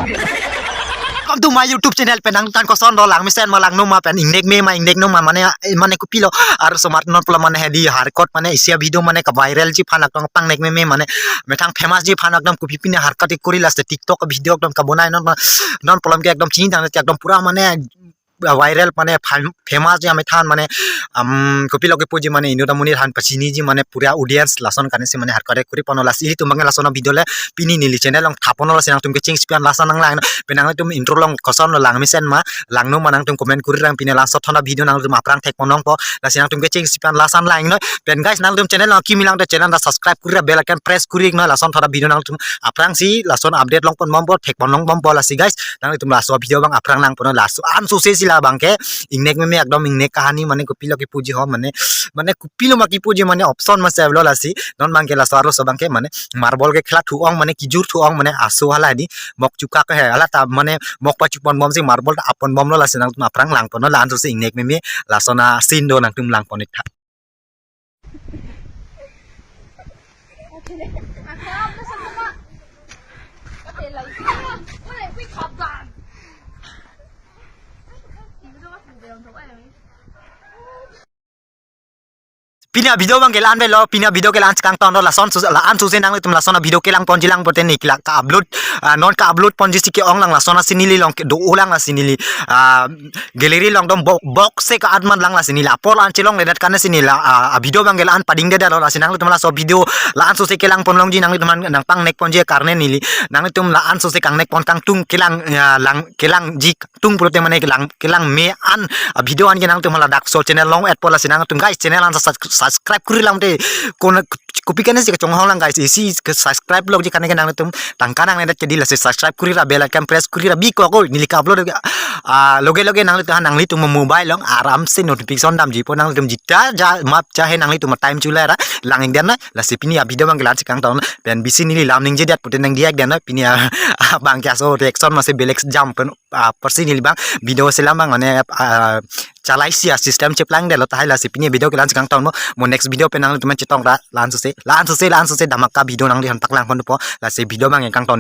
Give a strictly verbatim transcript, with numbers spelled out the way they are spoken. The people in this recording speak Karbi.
Welcome to my YouTube channel. Pen nangtum koson do, langmesen ma, langno ma, pen ingnek me ma, ingnek no ma, mane, mane kopilo, arloso mat non pulo mane hedi harkot mane isi a-video mane ka-viral ji aphan ekdom pangnek meme mane, methang famous ji aphan ekdom kopi pine harkot ik kori, lasi TikTok video ekdom kabonai non, non pulo ke ekdom chini dang ekdom pura mane viral mane fam-, famous ji amethan mane, um, kopilo kepuji mane inut amonit aphan pachini ji mane pura audience lason kanesi mane harkot ik kori ponlo. Lasi ilitum abang lason a-video le pini neli channel along thaponlo, lasi nangtum kecheng sipian lason nang lang, pen nangtum intro along koson lo, langmesen ma, langno ma, nangtum comment kori lang, pine laso thon a-video nangtum aphrang thek pon longpo, lasi nangtum kecheng sipian lason lang noi. Pen guys, nangtum channel along kimi lang te channel ta subscribe kori, bell icon press kori noi, lason thon a-video nangtum aphrangsi lason update long pon bompo, thek pon long bompo. Lasi guys, nangtum laso video abang aphrang lang ponlo, laso ansose si labang ke ingnek meme ekdom ingnek kahani mane kopilo kepuji ho mane, mane kopilo ma kepuji mane option ma se avelo. Lasi non abang ke laso arloso abang ke mane marble ke khela thu-ong mane kijur thu-ong mane aso hala di mok chukak he hala ta mane mok pachu pon bomsi marble ta ap pon bomlo. Lasi nangtum aphrang lang ponlo, la ansose ingnek meme lason a-scene do, nangtum lang pon ik tha. Pini a-video abang ke la-an avelo, pini a-video ke la-an si kangtonlo, lason su-, la ansose nanglitum lason a-video kelang ponji lang pute neli la ka-upload, ah, non ka-upload ponji si ke-ong lang, lason a-scene neli long kedo lang, lasi neli, ah, gallery along dom bok, bok se ka-at man lang, lasi neli apor la-an chelongledet kanesi neli la, ah, a-video abang ke la-an padingdedetlo. Lasi nangtum laso video la ansose kelang pon longji, nangtum nang pangnek ponji karne neli nangtum la ansose kangnek pon kangtung kelang, ah, lang kelangji tung pulote mane kelang, kelang me an, ah, video an ke nangtum hala dak so channel long et po. Lasi nangtum guys channel an sus-, subscribe kori lang te kon kopi kanesi kachonghong lang guys, isi ke subscribe lok ji kane ke nangtum tangka nangnedet ke di, lasi subscribe kori ra, bell icon press kori ra, bikok ko neli ka-upload, ah, loge loge nanglitum, nanglitum mobile along aram se notification damji po, nangtum jita ja map chahe nanglitum time chule ra lang ik den noi. Lasi pini a-video abang ke la-an si kangton, pen bisi neli lam ningjedet pute nangdiya ik den noi, pini a, abang ke aso reaction ma se belek jam pen, ah, apotsi neli abang video selam abang mane, ah, chalai si a-system cheplangdetlo tahai. Lasi pini video ke la-an si kangtonlo, mo next video pen nangtum chetong ra, la ansose, la ansose, la ansose dhamaka video nangliphan paklang ponpo. Lasi video abang ke kangton.